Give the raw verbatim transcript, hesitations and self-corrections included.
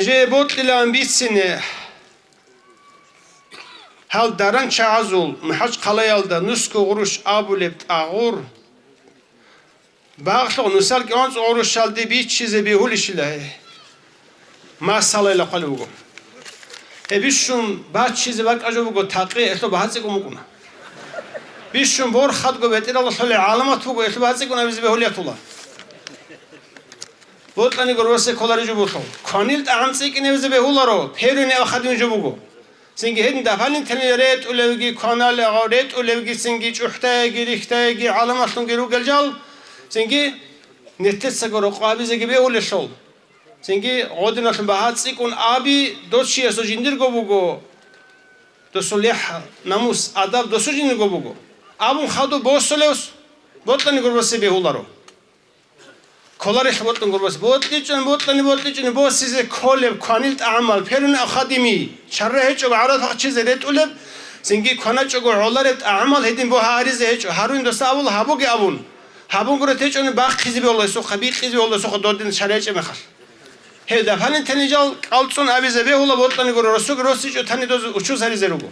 Жее бокьилаан бицине, гьал даран чагӀазул МахӀачхъалаялда нусго гъурущ абулеб тӀагъур, багълъун нусал кӀанцӀ гъурущалде биччизе бегьулищила гье? Масалайла хъвалеб буго. Гьеб бищун баччизе бакӀа жо буго такъи, гьелъул багьа цӀикӀкӀун букӀуна. Бищун борхадго бетӀералда лъолеб гӀаламат буго, гьелъул багьа цӀикӀкӀун абизе бегьулиятула. Бокьани гурбасе кколареб жо буго. Кванил тӀагӀам цӀикӀкӀинабизе бегьуларо, первый необходимый жо буго. Цинги гьедин дополнительный ретӀулевги, кваналев ретӀулевги, цинги чӀухӀдайги, рихьдайги, гӀаламалъунги ругел жал, цинги нилъецаго рокъоб гьабизеги бегьулелъул. Цинги гъодиналъун багьа цӀикӀкӀун аби, дос чиясул жиндирго буго, досул яхӀ, намус, адаб досул жиндирго буго абун хадуб босулев бокьани гурбасе бегьуларо. Кколарелъ бокьун гурбасе. БокьичӀони, бокьани, бокьичӀони босизе кколеб кванил тӀагӀамал, первый необходимый, чара гьечӀого гӀарац бахчизе ретӀулеб, цинги кваначӀого гӀолареб тӀагӀамал гьедин богьа гьаризе гьечӀо. Гьарун доса абула гьабуге абун. Гьабун гуро течӀони бахъизе бегьула гьесухъа, бикъизе бегьула гьесухъа додин чара гьечӀеб мехалъ. Гьев дополнительный жал кӀалцӀун абизе бегьула, бокьани гуро росуги росичӀо тани доз учуз гьаризе руго.